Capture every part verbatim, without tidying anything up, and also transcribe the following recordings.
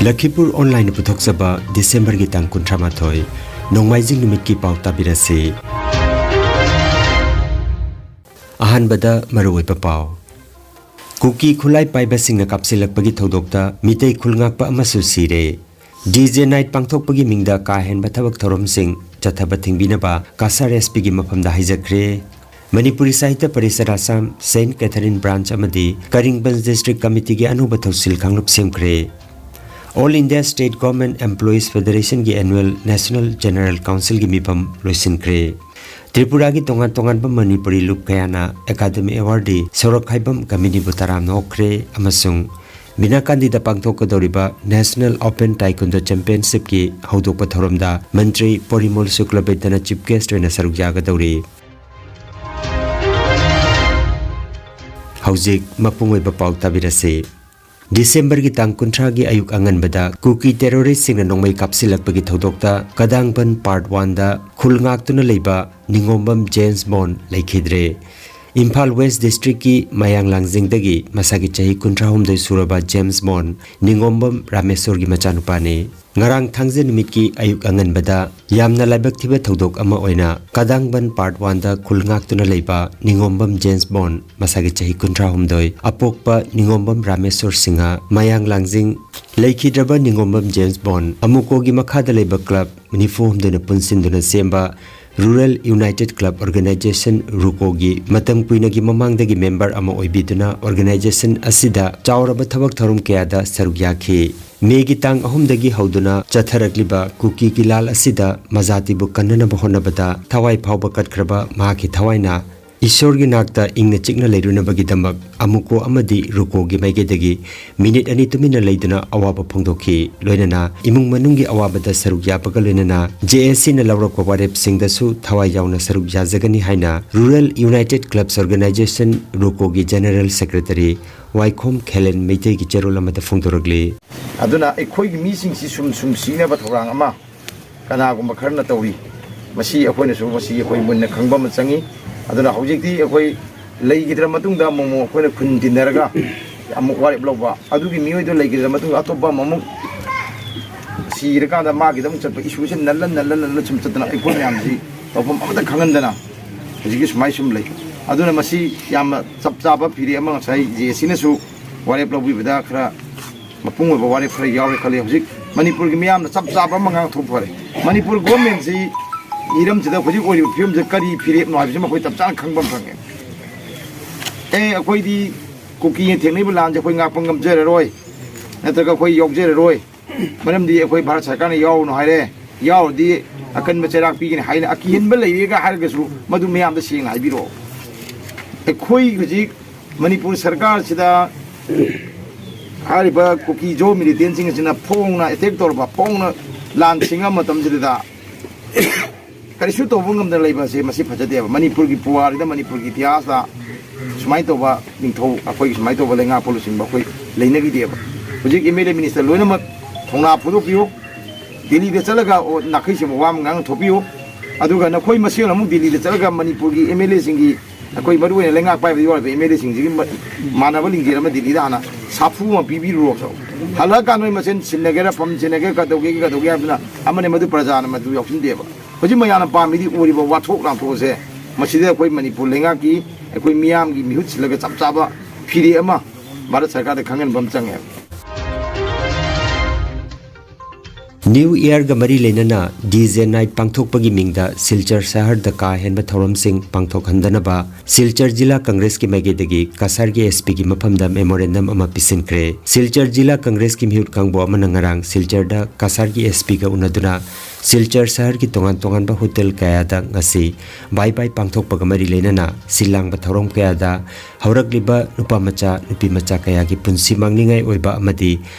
ꯂꯈꯤꯄꯨꯔ ꯑꯣꯟꯂꯥꯏꯟꯅ ꯄꯨꯊꯣꯛꯆꯕ ꯗꯤꯁꯦꯝꯕꯔꯒꯤ ꯇꯥꯡ ꯀꯨꯟꯊ꯭ꯔꯥ ꯃꯥꯊꯣꯏ, ꯅꯣꯡꯃꯥꯏꯖꯤꯡ ꯅꯨꯃꯤꯠꯀꯤ ꯄꯥꯎ ꯇꯥꯕꯤꯔꯁꯤ꯫ ꯑꯍꯥꯟꯕꯗ ꯃꯔꯨꯑꯣꯏꯕ ꯄꯥꯎ꯫ ꯀꯨꯀꯤ ꯈꯨꯠꯂꯥꯏ ꯄꯥꯏꯕꯁꯤꯡꯅ ꯀꯥꯞꯁꯤꯜꯂꯛꯄꯒꯤ ꯊꯧꯗꯣꯛꯇ ꯃꯤꯇꯩ ꯈꯨꯜ ꯉꯥꯛꯄ ꯑꯃꯁꯨ ꯁꯤꯔꯦ꯫ ꯗꯤ ꯖꯦ ꯅꯥꯏꯠ ꯄꯥꯡꯊꯣꯛꯄꯒꯤ ꯃꯤꯡꯗ ꯀꯥ ꯍꯦꯟꯕ ꯊꯕꯛ ꯊꯧꯔꯝꯁꯤꯡ ꯆꯠꯊꯕ ꯊꯤꯡꯕꯤꯅꯕ ꯀꯁꯥꯔ ꯑꯦꯁ ꯄꯤꯒꯤ ꯃꯐꯝꯗ ꯍꯥꯏꯖꯈ꯭ꯔꯦ꯫ Manipuri Sahitya Parishad Assam, saint Catherine branch ꯑꯃꯗꯤ ꯀꯔꯤꯡꯕꯟꯖ ꯗꯤꯁꯇ꯭ꯔꯤꯛ ꯀꯃꯤꯇꯤꯒꯤ ꯑꯅꯧꯕ ꯊꯧꯁꯤꯜ ꯀꯥꯡꯂꯨꯞ ꯁꯦꯝꯈ꯭ꯔꯦ꯫ All India state government employees ꯐꯦꯗꯔꯦꯁꯟꯒꯤ ꯑꯦꯅꯨꯋꯦꯜ ꯅꯦꯁꯅꯦꯜ ꯖꯦꯅꯔꯦꯜ ꯀꯥꯎꯟꯁꯤꯜꯒꯤ ꯃꯤꯐꯝ ꯂꯣꯏꯁꯤꯟꯈ꯭ꯔꯦ꯫ ꯇ꯭ꯔꯤꯄꯨꯔꯥꯒꯤ ꯇꯣꯉꯥꯟ ꯇꯣꯉꯥꯟꯕ ꯃꯅꯤꯄꯨꯔꯤ ꯂꯨꯞ ꯀꯌꯥꯅ ꯑꯦꯀꯥꯗꯃꯤ ꯑꯦꯋꯥꯔꯗꯤ ꯁꯣꯔꯣꯛꯈꯥꯏꯕꯝ ꯀꯃꯤꯅꯤꯕꯨ ꯇꯔꯥꯝꯅ ꯑꯣꯛꯈ꯭ꯔꯦ ꯑꯃꯁꯨꯡ ꯕꯤꯅꯥꯀꯥꯟꯗꯤꯗ ꯄꯥꯡꯊꯣꯛꯀꯗꯧꯔꯤꯕ ꯅꯦꯁꯅꯦꯜ ꯑꯣꯄꯟ ꯇꯥꯏꯀꯨꯟꯗꯣ ꯆꯦꯝꯄꯤꯌꯟꯁꯤꯞꯀꯤ ꯍꯧꯗꯣꯛꯄ ꯊꯧꯔꯝꯗ ꯃꯟꯇ꯭ꯔꯤ ꯄꯣꯔꯤꯃꯣꯜ ꯁꯨꯀ꯭ꯂꯕꯩꯗ꯭ꯌꯅ ꯆꯤꯐ ꯒꯦꯁ꯭ꯠ ꯑꯣꯏꯅ ꯁꯔꯨꯛ ꯌꯥꯒꯗꯧꯔꯤ꯫ ꯍꯧꯖꯤꯛ ꯃꯄꯨꯡ ꯑꯣꯏꯕ ꯄꯥꯎ ꯇꯥꯕꯤꯔꯁꯤ꯫ ꯗꯤꯁꯦꯝꯕꯔꯒꯤ ꯇꯥꯡ ꯀꯨꯟꯊ꯭ꯔꯥꯒꯤ ꯑꯌꯨꯛ ꯑꯉꯟꯕꯗ ꯀꯨꯀꯤ ꯇꯦꯔꯣꯔꯤꯁ꯭ꯠꯁꯤꯡꯅ ꯅꯣꯡꯃꯩ ꯀꯥꯞꯁꯤꯜꯂꯛꯄꯒꯤ ꯊꯧꯗꯣꯛꯇ ꯀꯗꯥꯡꯕꯟ ꯄꯥꯔꯠ ꯋꯥꯟꯗ ꯈꯨꯜ ꯉꯥꯛꯇꯨꯅ ꯂꯩꯕ ꯅꯤꯉꯣꯝꯕꯝ ꯖꯦꯝꯁ ꯕꯣꯟ ꯂꯩꯈꯤꯗ꯭ꯔꯦ꯫ ꯏꯝꯐꯥꯜ ꯋꯦꯁ꯭ꯠ ꯗꯤꯁꯇ꯭ꯔꯤꯛꯀꯤ ꯃꯌꯥꯡ ꯂꯥꯡꯖꯤꯡꯗꯒꯤ ꯃꯁꯥꯒꯤ ꯆꯍꯤ ꯀꯨꯟꯊ꯭ꯔꯥ ꯍꯨꯝꯗꯣꯏ ꯁꯨꯔꯕ ꯖꯦꯝꯁ ꯕꯣꯟ ꯅꯤꯉꯣꯝꯕꯝ ꯔꯥꯃꯦꯁꯣꯔꯒꯤ ꯃꯆꯥꯅꯨꯄꯥꯅꯤ꯫ ꯉꯔꯥꯡ ꯊꯥꯡꯖ ꯅꯨꯃꯤꯠꯀꯤ ꯑꯌꯨꯛ ꯑꯉꯟꯕꯗ ꯌꯥꯝꯅ ꯂꯥꯏꯕꯛ ꯊꯤꯕ ꯊꯧꯗꯣꯛ ꯑꯃ ꯑꯣꯏꯅ ꯀꯗꯥꯡꯕꯟ ꯄꯥꯔꯠ ꯋꯥꯟꯗ ꯈꯨꯜ ꯉꯥꯛꯇꯨꯅ ꯂꯩꯕ ꯅꯤꯉꯣꯝꯕꯝ ꯖꯦꯝꯁ ꯕꯣꯟ, ꯃꯁꯥꯒꯤ ꯆꯍꯤ ꯀꯨꯟꯊ꯭ꯔꯥ ꯍꯨꯝꯗꯣꯏ, ꯑꯄꯣꯛꯄ ꯅꯤꯉꯣꯝꯕꯝ ꯔꯥꯃꯦꯁꯣꯔ ꯁꯤꯡꯍ, ꯃꯌꯥꯡ ꯂꯥꯡꯖꯤꯡ, ꯂꯩꯈꯤꯗ꯭ꯔꯕ ꯅꯤꯉꯣꯝꯕꯝ ꯖꯦꯝꯁ ꯕꯣꯟ ꯑꯃꯨꯀꯣꯒꯤ ꯃꯈꯥꯗ ꯂꯩꯕ ꯀ꯭ꯂꯕ ꯅꯤꯐꯨ ꯍꯨꯝꯗꯣꯏꯅ ꯄꯨꯟꯁꯤꯟꯗꯨꯅ ꯁꯦꯝꯕ ꯔꯨꯔꯦꯜ ꯌꯨꯅꯥꯏꯇꯦꯗ ꯀ꯭ꯂꯕ ꯑꯣꯔꯒꯅꯥꯏꯖꯦꯁꯟ, ꯔꯨꯀꯣꯒꯤ ꯃꯇꯝ ꯀꯨꯏꯅꯒꯤ ꯃꯃꯥꯡꯗꯒꯤ ꯃꯦꯝꯕꯔ ꯑꯃ ꯑꯣꯏꯕꯤꯗꯨꯅ ꯑꯣꯔꯒꯅꯥꯏꯖꯦꯁꯟ ꯑꯁꯤꯗ ꯆꯥꯎꯔꯕ ꯊꯕꯛ ꯊꯧꯔꯝ ꯀꯌꯥꯗ ꯁꯔꯨꯛ ꯌꯥꯈꯤ꯫ ꯃꯦꯒꯤ ꯇꯥꯡ ꯑꯍꯨꯝꯗꯒꯤ ꯍꯧꯗꯨꯅ ꯆꯠꯊꯔꯛꯂꯤꯕ ꯀꯨꯀꯤꯒꯤ ꯂꯥꯜ ꯑꯁꯤꯗ ꯃꯖꯥꯇꯤꯕꯨ ꯀꯟꯅꯅꯕ ꯍꯣꯠꯅꯕꯗ ꯊꯋꯥꯏ ꯐꯥꯎꯕ ꯀꯠꯈ꯭ꯔꯕ ꯃꯍꯥꯛꯀꯤ ꯊꯋꯥꯏꯅ ꯏꯁꯣꯔꯒꯤ ꯅꯥꯛꯇ ꯏꯪꯅ ꯆꯤꯛꯅ ꯂꯩꯔꯨꯅꯕꯒꯤꯗꯃꯛ ꯑꯃꯨꯀꯣ ꯑꯃꯗꯤ ꯔꯨꯀꯣꯒꯤ ꯃꯥꯏꯀꯩꯗꯒꯤ ꯃꯤꯅꯤꯠ ꯑꯅꯤ ꯇꯨꯃꯤꯟꯅ ꯂꯩꯗꯨꯅ ꯑꯋꯥꯕ ꯐꯣꯡꯗꯣꯛꯈꯤ꯫ ꯂꯣꯏꯅꯅ ꯏꯃꯨꯡ ꯃꯅꯨꯡꯒꯤ ꯑꯋꯥꯕꯗ ꯁꯔꯨꯛ ꯌꯥꯕꯒ ꯂꯣꯏꯅꯅ ꯖꯦ ꯑꯦ ꯁꯤꯅ ꯂꯧꯔꯛꯄ ꯋꯥꯔꯦꯞꯁꯤꯡꯗꯁꯨ ꯊꯋꯥꯏ ꯌꯥꯎꯅ ꯁꯔꯨꯛ ꯌꯥꯖꯒꯅꯤ ꯍꯥꯏꯅ ꯔꯨꯔꯦꯜ ꯌꯨꯅꯥꯏꯇꯦꯗ ꯀ꯭ꯂꯕꯁ ꯑꯣꯔꯒꯅꯥꯏꯖꯦꯁꯟ, ꯔꯨꯀꯣꯒꯤ ꯖꯦꯅꯔꯦꯜ ꯁꯦꯀ꯭ꯔꯦꯇꯔꯤ ꯋꯥꯏꯈꯣꯝ ꯈꯦꯂꯦꯟ ꯃꯩꯇꯩꯒꯤ ꯆꯦꯔꯣꯜ ꯑꯃꯗ ꯐꯣꯡꯗꯣꯔꯛꯂꯤ꯫ ꯑꯗꯨꯅ ꯑꯩꯈꯣꯏꯒꯤ ꯃꯤꯁꯤꯡꯁꯤ ꯁꯨꯝ ꯁꯨꯝ ꯁꯤꯅꯕ ꯊꯧꯔꯥꯡ ꯑꯃ ꯀꯅꯥꯒꯨꯝꯕ ꯈꯔꯅ ꯇꯧꯔꯤ꯫ ꯃꯁꯤ ꯑꯩꯈꯣꯏꯅꯁꯨ, ꯃꯁꯤ ꯑꯩꯈꯣꯏ ꯃꯨꯟꯅ ꯈꯪꯕ ꯑꯃ ꯆꯪꯉꯤ꯫ ꯑꯗꯨꯅ ꯍꯧꯖꯤꯛꯇꯤ ꯑꯩꯈꯣꯏ ꯂꯩꯈꯤꯗ꯭ꯔ ꯃꯇꯨꯡꯗ ꯑꯃꯨꯛ ꯑꯃꯨꯛ ꯑꯩꯈꯣꯏꯅ ꯈꯨꯟ ꯇꯤꯟꯅꯔꯒ ꯑꯃꯨꯛ ꯋꯥꯔꯦꯞ ꯂꯧꯕ, ꯑꯗꯨꯒꯤ ꯃꯤꯑꯣꯏꯗꯨ ꯂꯩꯈꯤꯗ꯭ꯔ ꯃꯇꯨꯡꯗ ꯑꯇꯣꯞꯄ ꯑꯃꯃꯨꯛ ꯊꯤꯔꯀꯥꯟꯗ ꯃꯥꯒꯤꯗꯃꯛ ꯆꯠꯄ ꯏꯁꯨꯁꯦ ꯅꯜꯂ ꯅꯜꯂ ꯅꯜꯂ ꯁꯨꯝ ꯆꯠꯇꯅ ꯑꯩꯈꯣꯏ ꯃꯌꯥꯝꯁꯤ ꯇꯧꯐꯝ ꯑꯃꯠꯇ ꯈꯪꯍꯟꯗꯅ ꯍꯧꯖꯤꯛꯀꯤ ꯁꯨꯃꯥꯏ ꯁꯨꯝ ꯂꯩ꯫ ꯑꯗꯨꯅ ꯃꯁꯤ ꯌꯥꯝꯅ ꯆꯞ ꯆꯥꯕ ꯐꯤꯔꯦꯞ ꯑꯃ ꯉꯁꯥꯏ ꯖꯦ ꯑꯦ ꯁꯤꯅꯁꯨ ꯋꯥꯔꯦꯞ ꯂꯧꯕꯤꯕꯗ ꯈꯔ ꯃꯄꯨꯡ ꯑꯣꯏꯕ ꯋꯥꯔꯦꯞ ꯈꯔ ꯌꯥꯎꯔꯦ ꯈꯜꯂꯤ꯫ ꯍꯧꯖꯤꯛ ꯃꯅꯤꯄꯨꯔꯒꯤ ꯃꯤꯌꯥꯝꯅ ꯆꯞ ꯆꯥꯕ ꯑꯃ ꯉꯥꯡꯊꯣꯛꯄ ꯐꯔꯦ꯫ ꯃꯅꯤꯄꯨꯔ ꯒꯣꯔꯃꯦꯟꯁꯤ ꯏꯔꯝꯁꯤꯗ ꯍꯧꯖꯤꯛ ꯑꯣꯏꯔꯤꯕ ꯐꯤꯕꯝꯁꯤꯗ ꯀꯔꯤ ꯐꯤꯔꯦꯞꯅꯣ ꯍꯥꯏꯕꯁꯤ ꯃꯈꯣꯏ ꯆꯞ ꯆꯥꯅ ꯈꯪꯕ ꯑꯃ ꯆꯪꯉꯦ꯫ ꯑꯦ, ꯑꯩꯈꯣꯏꯗꯤ ꯀꯨꯀꯤꯅ ꯊꯦꯡꯅꯔꯤꯕ ꯂꯥꯟꯁꯦ ꯑꯩꯈꯣꯏ ꯉꯥꯛꯄ ꯉꯝꯖꯔꯔꯣꯏ, ꯅꯠꯇ꯭ꯔꯒ ꯑꯩꯈꯣꯏ ꯌꯥꯎꯖꯔꯔꯣꯏ, ꯃꯔꯝꯗꯤ ꯑꯩꯈꯣꯏ ꯚꯥꯔꯠ ꯁꯔꯀꯥꯔꯅ ꯌꯥꯎꯔꯨꯅꯨ ꯍꯥꯏꯔꯦ, ꯌꯥꯎꯔꯗꯤ ꯑꯀꯟꯕ ꯆꯩꯔꯥꯛ ꯄꯤꯒꯅꯤ ꯍꯥꯏꯅ ꯑꯀꯤꯍꯟꯕ ꯂꯩꯔꯦꯒ ꯍꯥꯏꯔꯒꯁꯨ ꯃꯗꯨ ꯃꯌꯥꯝꯗ ꯁꯦꯡꯅ ꯍꯥꯏꯕꯤꯔꯛꯑꯣ꯫ ꯑꯩꯈꯣꯏ ꯍꯧꯖꯤꯛ ꯃꯅꯤꯄꯨꯔ ꯁꯔꯀꯥꯔꯁꯤꯗ ꯍꯥꯏꯔꯤꯕ ꯀꯨꯀꯤ ꯖꯣ ꯃꯤꯂꯤꯇꯦꯟꯁꯤꯡ ꯑꯁꯤꯅ ꯐꯣꯡꯅ ꯑꯦꯇꯦꯛ ꯇꯧꯔꯕ, ꯐꯣꯡꯅ ꯂꯥꯟ ꯁꯤꯡꯉꯕ ꯃꯇꯝꯁꯤꯗ ꯀꯔꯤꯁꯨ ꯇꯧꯕ ꯉꯝꯗꯅ ꯂꯩꯕ ꯑꯁꯤ ꯃꯁꯤ ꯐꯖꯗꯦꯕ꯫ ꯃꯅꯤꯄꯨꯔꯒꯤ ꯄꯨꯋꯥꯔꯤꯗ, ꯃꯅꯤꯄꯨꯔꯒꯤ ꯏꯇꯤꯍꯥꯁꯇ ꯁꯨꯃꯥꯏꯅ ꯇꯧꯕ ꯅꯤꯡꯊꯧ, ꯑꯩꯈꯣꯏꯒꯤ ꯁꯨꯃꯥꯏꯅ ꯇꯧꯕ ꯂꯩꯉꯥꯛꯄ ꯂꯨꯆꯤꯡꯕ ꯑꯩꯈꯣꯏ ꯂꯩꯅꯈꯤꯗꯦꯕ꯫ ꯍꯧꯖꯤꯛ ꯑꯦꯝ ꯑꯦꯜ ꯑꯦ ꯃꯤꯅꯤꯁꯇꯔ ꯂꯣꯏꯅꯃꯛ ꯊꯧꯅꯥ ꯐꯣꯡꯗꯣꯛꯄꯤꯌꯨ꯫ ꯗꯤꯜꯂꯤꯗ ꯆꯠꯂꯒ ꯑꯣ, ꯅꯥꯈꯩ ꯁꯦꯡꯕ ꯋꯥ ꯑꯃ ꯉꯥꯡꯊꯣꯛꯄꯤꯌꯨ꯫ ꯑꯗꯨꯒ ꯅꯈꯣꯏ ꯃꯁꯦꯜ ꯑꯃꯨꯛ ꯗꯤꯜꯂꯤꯗ ꯆꯠꯂꯒ ꯃꯅꯤꯄꯨꯔꯒꯤ ꯑꯦꯝ ꯑꯦꯜ ꯑꯦꯁꯤꯡꯒꯤ, ꯑꯩꯈꯣꯏ ꯃꯔꯨꯑꯣꯏꯅ ꯂꯩꯉꯥꯛ ꯄꯥꯏꯕꯗ ꯌꯥꯎꯔꯤꯕ ꯑꯦꯝ ꯑꯦꯜ ꯑꯦꯁꯤꯡꯁꯤꯒꯤ ꯃ-, ꯃꯥꯟꯅꯕ ꯂꯤꯡꯖꯦꯜ ꯑꯃ ꯗꯤꯜꯂꯤꯗ ꯍꯥꯟꯅ ꯁꯥꯐꯨ ꯑꯃ ꯄꯤꯕꯤꯔꯨꯔꯣ꯫ ꯍꯜꯂꯛꯑꯀꯥꯟꯗ ꯅꯣꯏ ꯃꯁꯦꯟ ꯁꯤꯟꯅꯒꯦꯔꯥ, ꯐꯝ ꯁꯤꯟꯅꯒꯦꯔꯥ, ꯀꯩꯗꯧꯒꯦ, ꯀꯩꯗꯧꯒꯦ ꯍꯥꯏꯕꯗꯨꯅ ꯑꯃꯅꯤ, ꯃꯗꯨ ꯄ꯭ꯔꯖꯥꯅ ꯃꯗꯨ ꯌꯥꯎꯁꯤꯟꯗꯦꯕ꯫ ꯍꯧꯖꯤꯛ ꯃꯌꯥꯝꯅ ꯄꯥꯝꯃꯤꯗꯤ ꯑꯣꯏꯔꯤꯕ ꯋꯥꯊꯣꯛ ꯂꯥꯟꯊꯣꯛ ꯑꯁꯦ꯫ ꯃꯁꯤꯗ ꯑꯩꯈꯣꯏ ꯃꯅꯤꯄꯨꯔ ꯂꯩꯉꯥꯛꯀꯤ, ꯑꯩꯈꯣꯏ ꯃꯤꯌꯥꯝꯒꯤ ꯃꯤꯍꯨꯠ ꯁꯤꯜꯂꯒ ꯆꯞ ꯆꯥꯕ ꯐꯤꯔꯦꯞ ꯑꯃ ꯚꯥꯔꯠ ꯁꯔꯀꯥꯔꯗ ꯈꯪꯍꯟꯕ ꯑꯃ ꯆꯪꯉꯦ꯫ ꯅ꯭ꯌꯨ ꯏꯌꯔꯒ ꯃꯔꯤ ꯂꯩꯅꯅ ꯗꯤ ꯖꯦ ꯅꯥꯏꯠ ꯄꯥꯡꯊꯣꯛꯄꯒꯤ ꯃꯤꯡꯗ ꯁꯤꯜꯆꯔ ꯁꯍꯔꯗ ꯀꯥ ꯍꯦꯟꯕ ꯊꯧꯔꯝꯁꯤꯡ ꯄꯥꯡꯊꯣꯛꯍꯟꯗꯅꯕ ꯁꯤꯜꯆꯔ ꯖꯤꯂꯥ ꯀꯪꯒ꯭ꯔꯦꯁꯀꯤ ꯃꯥꯏꯀꯩꯗꯒꯤ ꯀꯁꯥꯔꯒꯤ ꯑꯦꯁ ꯄꯤꯒꯤ ꯃꯐꯝꯗ ꯃꯦꯃꯣꯔꯦꯟꯗꯝ ꯑꯃ ꯄꯤꯁꯤꯟꯈ꯭ꯔꯦ꯫ ꯁꯤꯜꯆꯔ ꯖꯤꯂꯥ ꯀꯪꯒ꯭ꯔꯦꯁꯀꯤ ꯃꯤꯍꯨꯠ ꯀꯥꯡꯕꯨ ꯑꯃꯅ ꯉꯔꯥꯡ ꯁꯤꯜꯆꯔꯗ ꯀꯁꯥꯔꯒꯤ ꯑꯦꯁ ꯄꯤꯒ ꯎꯅꯗꯨꯅ ꯁꯤꯜꯆꯔ ꯁꯍꯔꯒꯤ ꯇꯣꯉꯥꯟ ꯇꯣꯉꯥꯟꯕ ꯍꯣꯇꯦꯜ ꯀꯌꯥꯗ ꯉꯁꯤ ꯕꯥꯏ ꯕꯥꯏ ꯄꯥꯡꯊꯣꯛꯄꯒ ꯃꯔꯤ ꯂꯩꯅꯅ ꯁꯤꯜ ꯂꯥꯡꯕ ꯊꯧꯔꯝ ꯀꯌꯥꯗ ꯍꯧꯔꯛꯂꯤꯕ ꯅꯨꯄꯥ ꯃꯆꯥ, ꯅꯨꯄꯤ ꯃꯆꯥ ꯀꯌꯥꯒꯤ ꯄꯨꯟꯁꯤ ꯃꯥꯡꯅꯤꯡꯉꯥꯏ ꯑꯣꯏꯕ ꯑꯃꯗꯤ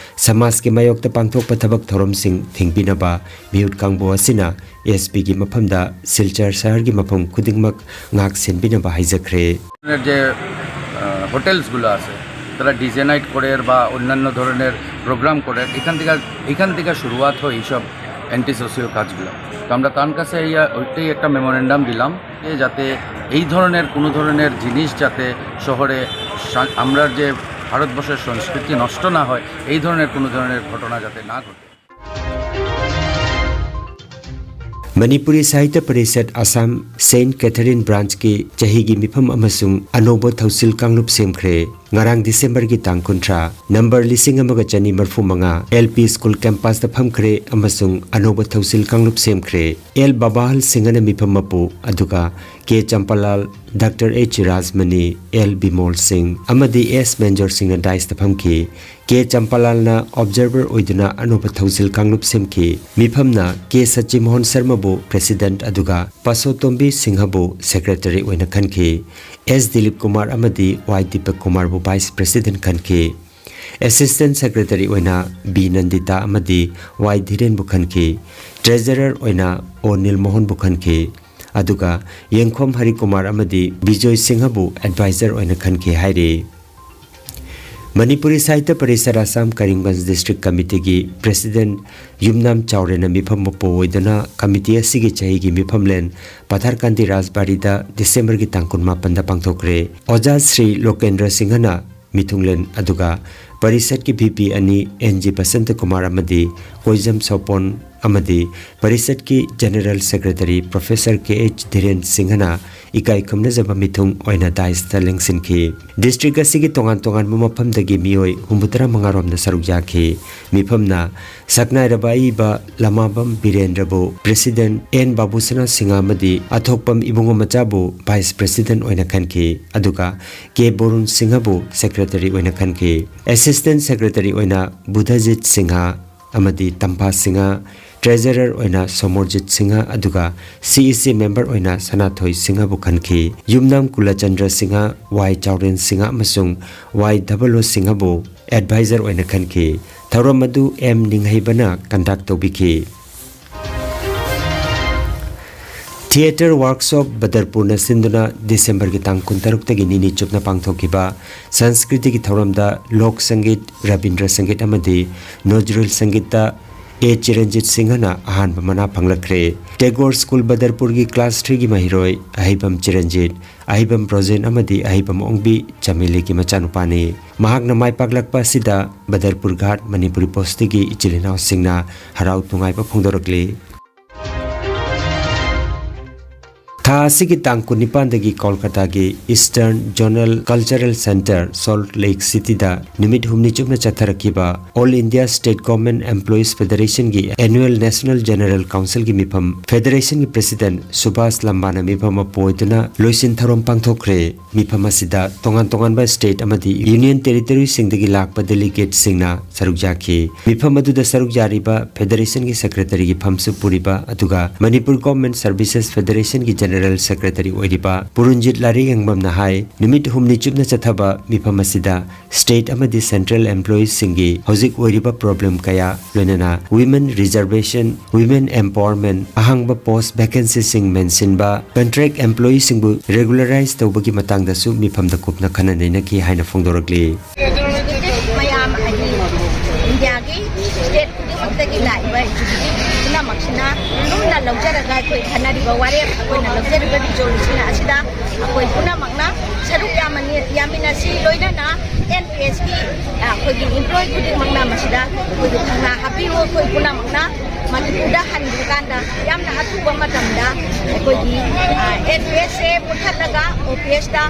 ꯁꯃꯥꯖꯀꯤ ꯃꯥꯌꯣꯛꯇ ꯄꯥꯡꯊꯣꯛꯄ ꯊꯕꯛ ꯊꯧꯔꯝꯁꯤꯡ ꯊꯤꯡꯕꯤꯅꯕ ꯃꯤꯍꯨꯠ ꯀꯥꯡꯕꯨ ꯑꯁꯤꯅ ꯑꯦꯁ ꯄꯤꯒꯤ ꯃꯐꯝꯗ ꯁꯤꯜꯆꯔ ꯁꯍꯔꯒꯤ ꯃꯐꯝ ꯈꯨꯗꯤꯡꯃꯛ ꯉꯥꯛ ꯁꯦꯟꯕꯤꯅꯕ ꯍꯥꯏꯖꯈ꯭ꯔꯦ꯫ যে আহ, হোটেলসগুলো আছে, তারা ডিজে নাইট করে বা অন্যান্য ধরনের প্রোগ্রাম করে, এখান থেকে, এখান থেকে শুরুয়াত হয় এইসব অ্যান্টি সোশিয়াল কাজগুলো। তো আমরা তার কাছে এই, ওইটাই একটা মেমোরেন্ডাম দিলাম যে যাতে এই ধরনের কোনো ধরনের জিনিস যাতে শহরে সা-, আমরা যে ভারতবর্ষের সংস্কৃতি নষ্ট না হয়, এই ধরনের কোনো ধরনের ঘটনা যাতে না ঘটে। ꯃꯅꯤꯄꯨꯔꯤ ꯁꯥꯍꯤꯇ꯭ꯌ ꯄꯔꯤꯁꯠ ꯑꯁꯥꯝ ꯁꯦꯟꯠ ꯀꯦꯊꯔꯤꯟ ꯕ꯭ꯔꯥꯟꯆꯀꯤ ꯆꯍꯤꯒꯤ ꯃꯤꯐꯝ ꯑꯃꯁꯨꯡ ꯑꯅꯧꯕ ꯊꯧꯁꯤꯜ ꯀꯥꯡꯂꯨꯞ ꯁꯦꯝꯈ꯭ꯔꯦ꯫ ꯉꯔꯥꯡ ꯗꯤꯁꯦꯝꯕꯔꯒꯤ ꯇꯥꯡ ꯀꯨꯟꯊ꯭ꯔꯥ, ꯅꯝꯕꯔ ꯂꯤꯁꯤꯡ ꯑꯃꯒ ꯆꯅꯤ ꯃꯔꯐꯨ ꯃꯉꯥ, ꯑꯦꯜ ꯄꯤ ꯁ꯭ꯀꯨꯜ ꯀꯦꯝꯄꯁꯇ ꯐꯝꯈ꯭ꯔꯦ ꯑꯃꯁꯨꯡ ꯑꯅꯧꯕ ꯊꯧꯁꯤꯜ ꯀꯥꯡꯂꯨꯞ ꯁꯦꯝꯈ꯭ꯔꯦ꯫ ꯑꯦꯜ ꯕꯕꯥꯍꯜ ꯁꯤꯡꯍꯅ ꯃꯤꯐꯝ ꯃꯄꯨ, ꯑꯗꯨꯒ ꯀꯦ ꯆꯝꯄꯥꯂꯥꯜ, doctor H Rajmani, L Bimol ꯁꯤꯡ ꯑꯃꯗꯤ ꯑꯦꯁ ꯃꯦꯟꯖꯣꯔ ꯁꯤꯡꯅ ꯗꯥꯏꯁꯇ ꯐꯝꯈꯤ꯫ ꯀꯦ ꯆꯝꯄꯥꯂꯥꯜꯅ ꯑꯣꯕꯖꯔꯚꯔ ꯑꯣꯏꯗꯨꯅ ꯑꯅꯧꯕ ꯊꯧꯁꯤꯜ ꯀꯥꯡꯂꯨꯞ ꯁꯦꯝꯈꯤ꯫ ꯃꯤꯐꯝꯅ ꯀꯦ ꯁꯆꯤꯃꯣꯍꯟ ꯁꯔꯃꯕꯨ ꯄ꯭ꯔꯦꯁꯤꯗꯦꯟꯠ ꯑꯗꯨꯒ ꯄꯥꯁꯣꯇꯣꯝꯕꯤ ꯁꯤꯡꯍꯕꯨ ꯁꯦꯀ꯭ꯔꯦꯇꯔꯤ ꯑꯣꯏꯅ ꯈꯟꯈꯤ꯫ ꯑꯦꯁ ꯗꯤꯂꯤꯞ ꯀꯨꯃꯥꯔ ꯑꯃꯗꯤ ꯋꯥꯏ ꯗꯤꯄꯛ ꯀꯨꯃꯥꯔꯕꯨ ꯚꯥꯏꯁ ꯄ꯭ꯔꯦꯁꯤꯗꯦꯟꯠ ꯈꯟꯈꯤ꯫ ꯑꯦꯁꯤꯁꯇꯦꯟꯠ ꯁꯦꯀ꯭ꯔꯦꯇꯔꯤ ꯑꯣꯏꯅ ꯕꯤ ꯅꯟꯗꯤꯇꯥ ꯑꯃꯗꯤ ꯋꯥꯏ ꯙꯤꯔꯦꯟꯕꯨ ꯈꯟꯈꯤ꯫ ꯇ꯭ꯔꯦꯖꯔꯔ ꯑꯣꯏꯅ ꯑꯣ ꯅꯤꯜꯃꯣꯍꯟꯕꯨ ꯈꯟꯈꯤ꯫ ꯑꯗꯨꯒ ꯌꯦꯡꯈꯣꯝ ꯍꯔꯤꯀꯨꯃꯥꯔ ꯑꯃꯗꯤ ꯕꯤꯖꯣꯏ ꯁꯤꯡꯍꯕꯨ ꯑꯦꯗꯚꯥꯏꯖꯔ ꯑꯣꯏꯅ ꯈꯟꯈꯤ ꯍꯥꯏꯔꯤ꯫ ꯃꯅꯤꯄꯨꯔꯤ ꯁꯥꯍꯤꯇ꯭ꯌ ꯄꯔꯤꯁꯠ ꯑꯁꯥꯝ ꯀꯔꯤꯝꯒꯟꯖ ꯗꯤꯁꯇ꯭ꯔꯤꯛ ꯀꯃꯤꯇꯤꯒꯤ ꯄ꯭ꯔꯦꯁꯤꯗꯦꯟꯠ ꯌꯨꯝꯅꯥꯝ ꯆꯥꯎꯔꯦꯟꯅ ꯃꯤꯐꯝ ꯃꯄꯨ ꯑꯣꯏꯗꯨꯅ ꯀꯃꯤꯇꯤ ꯑꯁꯤꯒꯤ ꯆꯍꯤꯒꯤ ꯃꯤꯐꯝꯂꯦꯟ ꯄꯊꯥꯔꯀꯥꯟꯗꯤ ꯔꯥꯖꯕꯥꯔꯤꯗ ꯗꯤꯁꯦꯝꯕꯔꯒꯤ ꯇꯥꯡ ꯀꯨꯟꯃꯥꯄꯟꯗ ꯄꯥꯡꯊꯣꯛꯈ꯭ꯔꯦ꯫ ꯑꯣꯖꯥ ꯁ꯭ꯔꯤ ꯂꯣꯀꯦꯟꯗ꯭ꯔ ꯁꯤꯡꯍꯅ ꯃꯤꯊꯨꯡꯂꯦꯟ ꯑꯗꯨꯒ ꯄꯔꯤꯁꯠꯀꯤ ꯚꯤ ꯄꯤ ꯑꯅꯤ ꯑꯦꯟ ꯖꯤ ꯕꯁꯟꯇ ꯀꯨꯃꯥꯔ ꯑꯃꯗꯤ ꯀꯣꯏꯖꯝ ꯁꯣꯄꯣꯟ ꯑꯃꯗꯤ ꯄꯔꯤꯁꯠꯀꯤ ꯖꯦꯅꯔꯦꯜ ꯁꯦꯀ꯭ꯔꯦꯇꯔꯤ ꯄ꯭ꯔꯣꯐꯦꯁꯔ ꯀꯦ ꯑꯩꯆ ꯙꯤꯔꯦꯟ ꯁꯤꯡꯍꯅ ꯏꯀꯥꯏ ꯈꯨꯝꯅꯖꯕ ꯃꯤꯊꯨꯡ ꯑꯣꯏꯅ ꯗꯥꯏꯁꯇ ꯂꯦꯡꯁꯤꯟꯈꯤ꯫ ꯗꯤꯁꯇ꯭ꯔꯤꯛ ꯑꯁꯤꯒꯤ ꯇꯣꯉꯥꯟ ꯇꯣꯉꯥꯟꯕ ꯃꯐꯝꯗꯒꯤ ꯃꯤꯑꯣꯏ ꯍꯨꯝꯐꯨꯇꯔꯥ ꯃꯉꯥ ꯔꯣꯝꯗ ꯁꯔꯨꯛ ꯌꯥꯈꯤ꯫ ꯃꯤꯐꯝꯅ ꯁꯛꯅꯥꯏꯔꯕ ꯑꯏꯕ ꯂꯃꯥꯕꯝ ꯕꯤꯔꯦꯟꯗ꯭ꯔꯕꯨ ꯄ꯭ꯔꯦꯁꯤꯗꯦꯟꯠ, ꯑꯦꯟ ꯕꯥꯕꯨꯁꯅꯥ ꯁꯤꯡꯍ ꯑꯃꯗꯤ ꯑꯊꯣꯛꯄꯝ ꯏꯕꯨꯡꯉꯣ ꯃꯆꯥꯕꯨ ꯚꯥꯏꯁ ꯄ꯭ꯔꯦꯁꯤꯗꯦꯟꯠ ꯑꯣꯏꯅ ꯈꯟꯈꯤ, ꯑꯗꯨꯒ ꯀꯦ ꯕꯣꯔꯨꯟ ꯁꯤꯡꯍꯕꯨ ꯁꯦꯀ꯭ꯔꯦꯇꯔꯤ ꯑꯣꯏꯅ ꯈꯟꯈꯤ꯫ ꯑꯦꯁꯤꯁꯇꯦꯟꯠ ꯁꯦꯀ꯭ꯔꯦꯇꯔꯤ ꯑꯣꯏꯅ ꯕꯨꯙꯖꯤꯠ ꯁꯤꯡꯍ ꯑꯃꯗꯤ ꯇꯝꯐꯥ ꯁꯤꯡꯍ, ꯇ꯭ꯔꯦꯖꯔꯔ ꯑꯣꯏꯅ ꯁꯣꯃꯣꯔꯖꯤꯠ ꯁꯤꯡꯍ, ꯑꯗꯨꯒ ꯁꯤ ꯏ ꯁꯤ ꯃꯦꯝꯕꯔ ꯑꯣꯏꯅ ꯁꯅꯥꯊꯣꯏ ꯁꯤꯡꯍꯕꯨ ꯈꯟꯈꯤ꯫ ꯌꯨꯝꯅꯥꯝ ꯀꯨꯂꯆꯟꯗ꯭ꯔ ꯁꯤꯡꯍ, ꯋꯥꯏ ꯆꯥꯎꯔꯦꯟ ꯁꯤꯡꯍ ꯑꯃꯁꯨꯡ ꯋꯥꯏ ꯙꯕꯂꯣ ꯁꯤꯡꯍꯕꯨ ꯑꯦꯗꯚꯥꯏꯖꯔ ꯑꯣꯏꯅ ꯈꯟꯈꯤ꯫ ꯊꯧꯔꯝ ꯑꯗꯨ ꯑꯦꯝ ꯅꯤꯡꯍꯩꯕꯅ ꯀꯟꯗꯛ ꯇꯧꯕꯤꯈꯤ꯫ ꯊꯤꯌꯦꯇꯔ ꯋꯥꯔꯛꯁꯣꯞ ꯕꯗꯔꯄꯨꯔꯅ ꯁꯤꯟꯗꯨꯅ ꯗꯤꯁꯦꯝꯕꯔꯒꯤ ꯇꯥꯡ ꯀꯨꯟꯇꯔꯨꯛꯇꯒꯤ ꯅꯤꯅꯤ ꯆꯨꯞꯅ ꯄꯥꯡꯊꯣꯛꯈꯤꯕ ꯁꯪꯁꯀ꯭ꯔꯤꯇꯤꯒꯤ ꯊꯧꯔꯝꯗ ꯂꯣꯛ ꯁꯪꯒꯤꯠ, ꯔꯕꯤꯟꯗ꯭ꯔ ꯁꯪꯒꯤꯠ ꯑꯃꯗꯤ ꯅꯣꯖꯔꯨꯜ ꯁꯪꯒꯤꯠꯇ ꯑꯦ ꯆꯤꯔꯟꯖꯤꯠ ꯁꯤꯡꯍꯅ ꯑꯍꯥꯟꯕ ꯃꯅꯥ ꯐꯪꯂꯛꯈ꯭ꯔꯦ꯫ ꯇꯦꯒꯣꯔ ꯁ꯭ꯀꯨꯜ ꯕꯗꯔꯄꯨꯔꯒꯤ ꯀ꯭ꯂꯥꯁ ꯊ꯭ꯔꯤꯒꯤ ꯃꯍꯩꯔꯣꯏ ꯑꯍꯩꯕꯝ ꯆꯤꯔꯟꯖꯤꯠ, ꯑꯍꯩꯕꯝ ꯔꯣꯖꯦꯟ ꯑꯃꯗꯤ ꯑꯍꯩꯕꯝ ꯑꯣꯡꯕꯤ ꯆꯃꯦꯂꯤꯒꯤ ꯃꯆꯥꯅꯨꯄꯥꯅꯤ꯫ ꯃꯍꯥꯛꯅ ꯃꯥꯏ ꯄꯥꯛꯂꯛꯄ ꯑꯁꯤꯗ ꯕꯗꯔꯄꯨꯔ ꯘꯥꯠ ꯃꯅꯤꯄꯨꯔꯤ ꯄꯣꯁꯇꯤꯒꯤ ꯏꯆꯤꯜ ꯏꯅꯥꯎꯁꯤꯡꯅ ꯍꯔꯥꯎ ꯅꯨꯡꯉꯥꯏꯕ ꯐꯣꯡꯗꯣꯔꯛꯂꯤ꯫ ꯊꯥ ꯑꯁꯤꯒꯤ ꯇꯥꯡ ꯀꯨꯟꯅꯤꯄꯥꯟꯗꯒꯤ ꯀꯣꯜꯀꯇꯥꯒꯤ Eastern Zonal Cultural Centre, Salt Lake Cityꯗ ꯅꯨꯃꯤꯠ ꯍꯨꯝꯅꯤ ꯆꯨꯞꯅ ꯆꯠꯊꯔꯛꯈꯤꯕ All India State Government Employees Federationꯒꯤ Annual National General Councilꯒꯤ ꯃꯤꯐꯝ Federationꯒꯤ President ꯁꯨꯕꯥꯁ ꯂꯝꯕꯥꯅ ꯃꯤꯐꯝ ꯑꯃ ꯄꯨꯑꯣꯏꯗꯨꯅ ꯂꯣꯏꯁꯤꯟ ꯊꯧꯔꯝ ꯄꯥꯡꯊꯣꯛꯈ꯭ꯔꯦ꯫ ꯃꯤꯐꯝ ꯑꯁꯤꯗ ꯇꯣꯉꯥꯟ ꯇꯣꯉꯥꯟꯕ state ꯑꯃꯗꯤ Union Territoryꯁꯤꯡꯗꯒꯤ ꯂꯥꯛꯄ delegateꯁꯤꯡꯅ ꯁꯔꯨꯛ ꯌꯥꯈꯤ꯫ ꯃꯤꯐꯝ ꯑꯗꯨꯗ ꯁꯔꯨꯛ ꯌꯥꯔꯤꯕ Federationꯒꯤ Secretaryꯒꯤ ꯐꯝꯁꯨ ꯄꯨꯔꯤꯕ, ꯑꯗꯨꯒ Manipur Government Services Federationꯒꯤ General Secretary ꯑꯣꯏꯔꯤꯕ ꯄꯨꯔꯨꯟꯖꯤꯠ ꯂꯥꯏꯔꯦꯡꯕꯝꯅ ꯍꯥꯏ, ꯅꯨꯃꯤꯠ ꯍꯨꯝꯅꯤ ꯆꯨꯞꯅ ꯆꯠꯊꯕ ꯃꯤꯐꯝ ꯑꯁꯤꯗ state ꯑꯃꯗꯤ central employeesꯁꯤꯡꯒꯤ ꯍꯧꯖꯤꯛ ꯑꯣꯏꯔꯤꯕ problem ꯀꯌꯥ, ꯂꯣꯏꯅꯅ women reservation, women empowerment, ꯑꯍꯥꯡꯕ post vacancyꯁꯤꯡ ꯃꯦꯟꯁꯤꯟꯕ, contract employeeꯁꯤꯡꯕꯨ regularize ꯇꯧꯕꯒꯤ ꯃꯇꯥꯡꯗꯁꯨ ꯃꯤꯐꯝꯗ ꯀꯨꯞꯅ ꯈꯟꯅ ꯅꯩꯅꯈꯤ ꯍꯥꯏꯅ ꯐꯣꯡꯗꯣꯔꯛꯂꯤ꯫ Executive ꯃꯌꯥꯝ ꯑꯁꯤ ꯏꯟꯗꯤꯌꯥꯒꯤ state ꯈꯨꯗꯤꯡꯃꯛꯇꯒꯤ ꯂꯥꯛꯏꯕ executive ꯄꯨꯝꯅꯃꯛꯁꯤꯅ ꯂꯨꯝꯅ ꯂꯧꯖꯔꯒ ꯑꯩꯈꯣꯏ ꯈꯟꯅꯔꯤꯕ ꯋꯥꯔꯦꯞ, ꯑꯩꯈꯣꯏꯅ ꯂꯧꯖꯔꯤꯕ resolution ꯑꯁꯤꯗ ꯑꯩꯈꯣꯏ ꯄꯨꯝꯅꯃꯛꯅ ꯁꯔꯨꯛ ꯌꯥꯃꯤꯟꯅꯁꯤ꯫ ꯂꯣꯏꯅꯅ N P Sꯀꯤ ꯑꯩꯈꯣꯏꯒꯤ employee ꯈꯨꯗꯤꯡꯃꯛꯅ ꯃꯁꯤꯗ ꯑꯩꯈꯣꯏꯒꯤ ꯊꯧꯅꯥ ꯍꯥꯞꯄꯤꯌꯨ꯫ ꯑꯩꯈꯣꯏ ꯄꯨꯝꯅꯃꯛꯅ ꯃꯅꯤꯄꯨꯔꯗ ꯍꯟꯈ꯭ꯔꯀꯥꯟꯗ ꯌꯥꯝꯅ ꯑꯊꯨꯕ ꯃꯇꯝꯗ ꯑꯩꯈꯣꯏꯒꯤ N P Sꯁꯦ ꯃꯨꯠꯊꯠꯂꯒ O P Sꯇ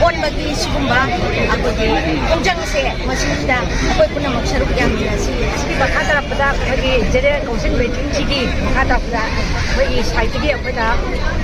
ꯑꯣꯟꯕꯒꯤ ꯁꯤꯒꯨꯝꯕ ꯑꯩꯈꯣꯏꯒꯤ ꯈꯣꯡꯖꯪꯁꯦ, ꯃꯁꯤꯗ ꯑꯩꯈꯣꯏ ꯄꯨꯝꯅꯃꯛ ꯁꯔꯨꯛ ꯌꯥꯃꯤꯟꯅꯁꯤ꯫ ꯑꯁꯤꯒꯤ ꯃꯈꯥ ꯇꯥꯔꯛꯄꯗ ꯑꯩꯈꯣꯏꯒꯤ General Council meetingꯁꯤꯒꯤ ꯃꯈꯥ ꯇꯥꯔꯛꯄꯗ ꯑꯩꯈꯣꯏꯒꯤ sideꯇꯒꯤ ꯑꯩꯈꯣꯏꯅ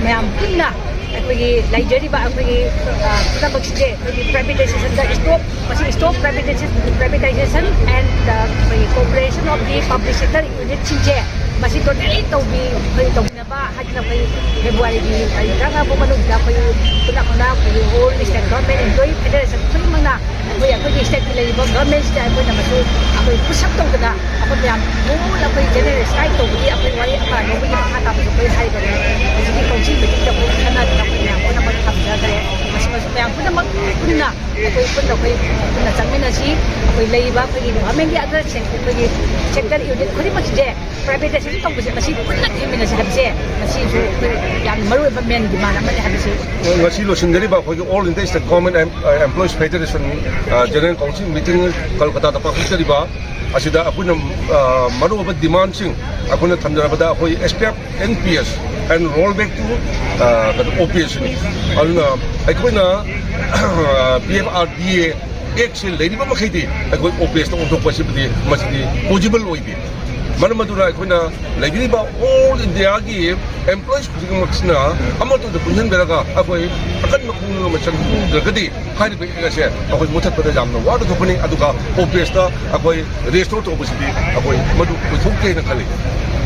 ꯃꯌꯥꯝ ꯄꯨꯟꯅ ꯑꯩꯈꯣꯏꯒꯤ ꯂꯩꯖꯔꯤꯕ ꯑꯩꯈꯣꯏꯒꯤ ꯄꯨꯝꯅꯃꯛꯁꯤꯡꯁꯦ ꯑꯩꯈꯣꯏꯒꯤ privatizationꯗ stop, ꯃꯁꯤ stop privatization, privatization and ꯑꯩꯈꯣꯏꯒꯤ cooperation of the public sector unitꯁꯤꯡꯁꯦ ꯃꯁꯤ totally ꯇꯧꯕꯤ, ꯑꯩꯈꯣꯏ ꯇꯧꯕꯤꯅꯕ ꯍꯥꯏꯗꯅ ꯑꯩꯈꯣꯏ Februaryꯒꯤ ꯇꯥꯔꯤꯛ ꯇꯔꯥꯃꯉꯥ ꯐꯥꯎ ꯃꯅꯨꯡꯗ ꯑꯩꯈꯣꯏ ꯄꯨꯟꯅ ꯄꯨꯟꯅ ꯑꯩꯈꯣꯏꯒꯤ All State Government Employee Federation ꯈꯨꯗꯤꯡꯃꯛꯅ ꯑꯩꯈꯣꯏ ꯑꯩꯈꯣꯏꯒꯤ stateꯀꯤ ꯂꯩꯔꯤꯕ governmentꯁꯤꯗ ꯑꯩꯈꯣꯏꯅ ꯃꯁꯤ ꯑꯩꯈꯣꯏ push up ꯇꯧꯗꯅ ꯑꯩꯈꯣꯏ ꯃꯌꯥꯝ ꯄꯨꯟꯅ ꯑꯩꯈꯣꯏ General Strike ꯇꯧꯕꯒꯤ ꯑꯩꯈꯣꯏ ꯋꯥꯔꯦꯞ ꯑꯃ ꯂꯧꯕꯒꯤ ꯃꯈꯥ ꯇꯥꯕꯁꯨ ꯑꯩꯈꯣꯏ ꯍꯥꯏꯔꯤꯕ ꯍꯧꯖꯤꯛꯀꯤ Council meetingꯗ ꯑꯩꯈꯣꯏ ꯈꯟꯅꯗꯅ ꯑꯩꯈꯣꯏ ꯃꯌꯥꯝ ꯄꯨꯝꯅꯃꯛ ꯊꯝꯖꯈ꯭ꯔꯦ꯫ ꯃꯁꯤꯃꯁꯨ ꯃꯌꯥꯝ ꯄꯨꯝꯅꯃꯛ ꯄꯨꯟꯅ ꯑꯩꯈꯣꯏ ꯄꯨꯟꯅ ꯑꯩꯈꯣꯏ ꯄꯨꯟꯅ ꯆꯪꯃꯤꯟꯅꯁꯤ꯫ ꯑꯩꯈꯣꯏ ꯂꯩꯔꯤꯕ ꯑꯩꯈꯣꯏꯒꯤ governmentꯀꯤ other sector, ꯑꯩꯈꯣꯏꯒꯤ sector unit ꯈꯨꯗꯤꯡꯃꯛꯁꯤꯡꯁꯦ privatization ꯇꯧꯕꯁꯦ ꯃꯁꯤ ꯄꯨꯟꯅ ꯊꯤꯡꯃꯤꯟꯅꯁꯤ ꯍꯥꯏꯕꯁꯦ ꯃꯁꯤꯁꯨ ꯑꯩꯈꯣꯏ ꯌꯥꯝꯅ ꯃꯔꯨꯑꯣꯏꯕ main demand ꯑꯃꯅꯤ ꯍꯥꯏꯕꯁꯤ꯫ ꯉꯁꯤ ꯂꯣꯏꯁꯤꯟꯖꯔꯤꯕ ꯑꯩꯈꯣꯏꯒꯤ All India State Government Em-, Employees Federation, ꯑ, General Council meeting ꯀꯜꯀꯇꯥꯗ ꯄꯥꯡꯊꯣꯛꯆꯔꯤꯕ ꯑꯁꯤꯗ ꯑꯩꯈꯣꯏꯅ, ꯑ, ꯃꯔꯨꯑꯣꯏꯕ demandꯁꯤꯡ ꯑꯩꯈꯣꯏꯅ ꯊꯝꯖꯔꯕꯗ ꯑꯩꯈꯣꯏ S P F N P S and roll back to, ꯑ, ꯀꯩꯅꯣ, O P S ꯅꯤ꯫ ꯑꯗꯨꯅ ꯑꯩꯈꯣꯏꯅ P F R D A Actꯁꯦ ꯂꯩꯔꯤꯕ ꯃꯈꯩꯗꯤ ꯑꯩꯈꯣꯏ O P Sꯇ ꯑꯣꯟꯊꯣꯛꯄ ꯑꯁꯤꯕꯨꯗꯤ ꯃꯁꯤꯗꯤ possible ꯑꯣꯏꯗꯦ꯫ ꯃꯔꯝ ꯑꯗꯨꯅ ꯑꯩꯈꯣꯏꯅ ꯂꯩꯕꯤꯔꯤꯕ all Indiaꯒꯤ employees ꯈꯨꯗꯤꯡꯃꯛꯁꯤꯅ ꯑꯃꯠꯇꯗ ꯄꯨꯟꯁꯤꯟꯕꯤꯔꯒ ꯑꯩꯈꯣꯏ ꯑꯀꯟꯕ ꯈꯣꯡꯖꯪ ꯑꯃ ꯆꯪꯗ꯭ꯔꯒꯗꯤ ꯍꯥꯏꯔꯤꯕ Act ꯑꯁꯦ ꯑꯩꯈꯣꯏ ꯃꯨꯊꯠꯄꯗ ꯌꯥꯝꯅ ꯋꯥꯅ ꯊꯣꯛꯀꯅꯤ꯫ ꯑꯗꯨꯒ O P Sꯇ ꯑꯩꯈꯣꯏ restore ꯇꯧꯕꯁꯤꯗꯤ ꯑꯩꯈꯣꯏ ꯃꯗꯨ ꯑꯣꯏꯊꯣꯛꯇꯦꯅ ꯈꯜꯂꯤ꯫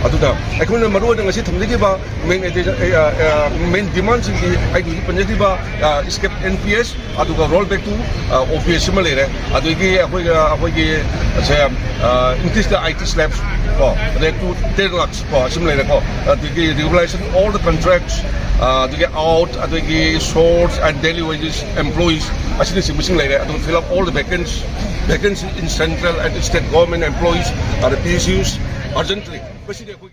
ꯑꯗꯨꯅ ꯑꯩꯈꯣꯏꯅ ꯃꯔꯨꯑꯣꯏꯅ ꯉꯁꯤ ꯊꯝꯖꯈꯤꯕ main agenda, ꯑ, ꯑ, main demandꯁꯤꯡꯗꯤ ꯑꯩ ꯍꯧꯖꯤꯛ ꯄꯟꯖꯈꯤꯕ, ꯑ, S P F N P S, ꯑꯗꯨꯒ roll back to, ꯑ, O P S ꯁꯤꯃ ꯂꯩꯔꯦ꯫ ꯑꯗꯒꯤ ꯑꯩꯈꯣꯏꯒ, ꯑꯩꯈꯣꯏꯒꯤ, ꯁꯦ, ꯑ, increase the I T slabs ꯀꯣ, back to ten lakhs ꯀꯣ, ꯑꯁꯤꯃ ꯂꯩꯔꯦꯀꯣ꯫ ꯑꯗꯒꯤ regularization all the contracts, ꯑ, ꯑꯗꯒꯤ out, ꯑꯗꯒꯤ short and daily wages employees ꯑꯁꯤꯅꯆꯤꯡꯕꯁꯤꯡ ꯂꯩꯔꯦ꯫ ꯑꯗꯨꯒ fill up all the vacancies, vacancy in central and state government employees, ꯑꯗ P S Us urgently꯫ ꯃꯁꯤꯗꯤ ꯑꯩꯈꯣꯏ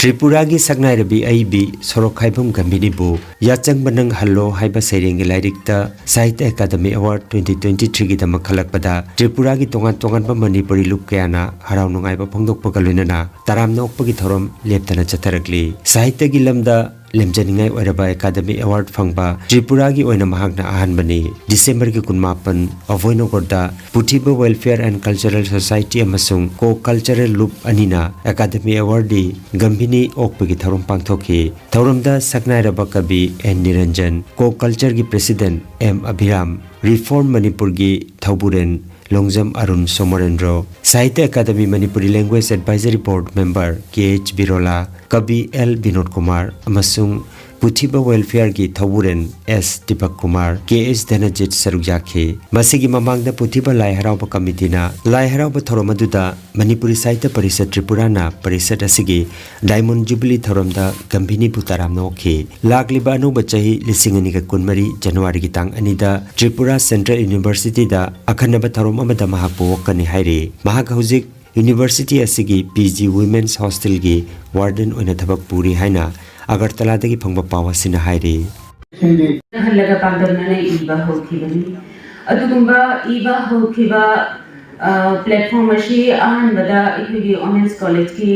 ꯇ꯭ꯔꯤꯄꯨꯔꯥꯒꯤ ꯁꯛꯅꯥꯏꯔꯕꯤ ꯑꯏꯕꯤ ꯁꯣꯔꯣꯛꯈꯥꯏꯕꯝ ꯒꯝꯚꯤꯅꯤꯕꯨ ꯌꯥꯆꯪꯕ ꯅꯪ ꯍꯜꯂꯣ ꯍꯥꯏꯕ ꯁꯩꯔꯦꯡꯒꯤ ꯂꯥꯏꯔꯤꯛꯇ ꯁꯥꯍꯤꯇ꯭ꯌ ꯑꯦꯀꯥꯗꯃꯤ ꯑꯦꯋꯥꯔꯗ twenty twenty-threeꯒꯤꯗꯃꯛ ꯈꯜꯂꯛꯄꯗ ꯇ꯭ꯔꯤꯄꯨꯔꯥꯒꯤ ꯇꯣꯉꯥꯟ ꯇꯣꯉꯥꯟꯕ ꯃꯅꯤꯄꯨꯔꯤ ꯂꯨꯞ ꯀꯌꯥꯅ ꯍꯔꯥꯎ ꯅꯨꯡꯉꯥꯏꯕ ꯐꯣꯡꯗꯣꯛꯄꯒ ꯂꯣꯏꯅꯅ ꯇꯔꯥꯝꯅ ꯑꯣꯛꯄꯒꯤ ꯊꯧꯔꯝ ꯂꯦꯞꯇꯅ ꯆꯠꯊꯔꯛꯂꯤ꯫ ꯁꯥꯍꯤꯇ꯭ꯌꯒꯤ ꯂꯝꯗ ꯂꯦꯝꯖꯅꯤꯡꯉꯥꯏ ꯑꯣꯏꯔꯕ ꯑꯦꯀꯥꯗꯃꯤ ꯑꯦꯋꯥꯔꯗ ꯐꯪꯕ ꯇ꯭ꯔꯤꯄꯨꯔꯥꯒꯤ ꯑꯣꯏꯅ ꯃꯍꯥꯛꯅ ꯑꯍꯥꯟꯕꯅꯤ꯫ ꯗꯤꯁꯦꯝꯕꯔꯒꯤ ꯀꯨꯟꯃꯥꯄꯟ, ꯑꯚꯣꯏꯅꯒꯔꯗ ꯄꯨꯊꯤꯕ Welfare and Cultural Society ꯑꯃꯁꯨꯡ ꯀꯣ ꯀꯜꯆꯔꯦꯜ ꯂꯨꯞ ꯑꯅꯤꯅ ꯑꯦꯀꯥꯗꯃꯤ ꯑꯦꯋꯥꯔꯗꯤ ꯒꯝꯚꯤꯅꯤ ꯑꯣꯛꯄꯒꯤ ꯊꯧꯔꯝ ꯄꯥꯡꯊꯣꯛꯈꯤ꯫ ꯊꯧꯔꯝꯗ ꯁꯛꯅꯥꯏꯔꯕ ꯀꯕꯤ ꯑꯦꯟ ꯅꯤꯔꯟꯖꯟ, ꯀꯣ ꯀꯜꯆꯔꯒꯤ ꯄ꯭ꯔꯦꯁꯤꯗꯦꯟꯠ ꯑꯦꯝ ꯑꯚꯤꯔꯥꯝ, ꯔꯤꯐꯣꯔꯝ ꯃꯅꯤꯄꯨꯔꯒꯤ ꯊꯧꯕꯨꯔꯦꯟ ꯂꯣꯡꯖꯝ ꯑꯔꯨꯟ ꯁꯣꯃꯣꯔꯦꯟꯗ꯭ꯔꯣ, ꯁꯥꯍꯤꯇ꯭ꯌ ꯑꯦꯀꯥꯗꯃꯤ ꯃꯅꯤꯄꯨꯔꯤ ꯂꯦꯡꯒ꯭ꯋꯦꯖ ꯑꯦꯗꯚꯥꯏꯖꯔꯤ ꯕꯣꯔꯗ ꯃꯦꯝꯕꯔ ꯀꯦ ꯑꯩꯆ ꯕꯤꯔꯣꯂꯥ, ꯀꯕꯤ ꯑꯦꯜ ꯕꯤꯅꯣꯗ ꯀꯨꯃꯥꯔ ꯑꯃꯁꯨꯡ ꯄꯨꯊꯤꯕ ꯋꯦꯜꯐꯤꯌꯔꯒꯤ ꯊꯧꯕꯨꯔꯦꯟ ꯑꯦꯁ ꯗꯤꯄꯛ ꯀꯨꯃꯥꯔ, ꯀꯦ ꯑꯩꯆ ꯙꯅꯖꯤꯠ ꯁꯔꯨꯛ ꯌꯥꯈꯤ꯫ ꯃꯁꯤꯒꯤ ꯃꯃꯥꯡꯗ ꯄꯨꯊꯤꯕ ꯂꯥꯏ ꯍꯔꯥꯎꯕ ꯀꯃꯤꯇꯤꯅ ꯂꯥꯏ ꯍꯔꯥꯎꯕ ꯊꯧꯔꯝ ꯑꯗꯨꯗ ꯃꯅꯤꯄꯨꯔꯤ ꯁꯥꯍꯤꯇ꯭ꯌ ꯄꯔꯤꯁꯠ ꯇ꯭ꯔꯤꯄꯨꯔꯥꯅ ꯄꯔꯤꯁꯠ ꯑꯁꯤꯒꯤ ꯗꯥꯏꯃꯟ ꯖꯨꯕꯤꯂꯤ ꯊꯧꯔꯝꯗ ꯒꯝꯚꯤꯅꯤꯕꯨ ꯇꯔꯥꯝꯅ ꯑꯣꯛꯈꯤ꯫ ꯂꯥꯛꯂꯤꯕ ꯑꯅꯧꯕ ꯆꯍꯤ ꯂꯤꯁꯤꯡ ꯑꯅꯤꯒ ꯀꯨꯟꯃꯔꯤ ꯖꯅꯋꯥꯔꯤꯒꯤ ꯇꯥꯡ ꯑꯅꯤꯗ ꯇ꯭ꯔꯤꯄꯨꯔꯥ ꯁꯦꯟꯇ꯭ꯔꯦꯜ ꯌꯨꯅꯤꯚꯔꯁꯤꯇꯤꯗ ꯑꯈꯟꯅꯕ ꯊꯧꯔꯝ ꯑꯃꯗ ꯃꯍꯥꯛꯄꯨ ꯑꯣꯛꯀꯅꯤ ꯍꯥꯏꯔꯤ꯫ ꯃꯍꯥꯛ ꯍꯧꯖꯤꯛ ꯌꯨꯅꯤꯚꯔꯁꯤꯇꯤ ꯑꯁꯤꯒꯤ P G Women's Hostelꯒꯤ ꯋꯥꯔꯗꯦꯟ ꯑꯣꯏꯅ ꯊꯕꯛ ꯄꯨꯔꯤ ꯍꯥꯏꯅ ꯑꯒꯔꯇꯂꯥꯗꯒꯤ ꯐꯪꯕ ꯄꯥꯎ ꯑꯁꯤꯅ ꯍꯥꯏꯔꯤ꯫ ꯍꯜꯂꯒ ꯄꯥꯡꯗꯝꯅꯅ ꯏꯕ ꯍꯧꯈꯤꯕꯅꯤ꯫ ꯑꯗꯨꯒꯨꯝꯕ ꯏꯕ ꯍꯧꯈꯤꯕ ꯄ꯭ꯂꯦꯠꯐꯣꯝ ꯑꯁꯤ ꯑꯍꯥꯟꯕꯗ ꯑꯩꯈꯣꯏꯒꯤ ꯋꯣꯃꯦꯟꯁ ꯀꯣꯂꯦꯖꯀꯤ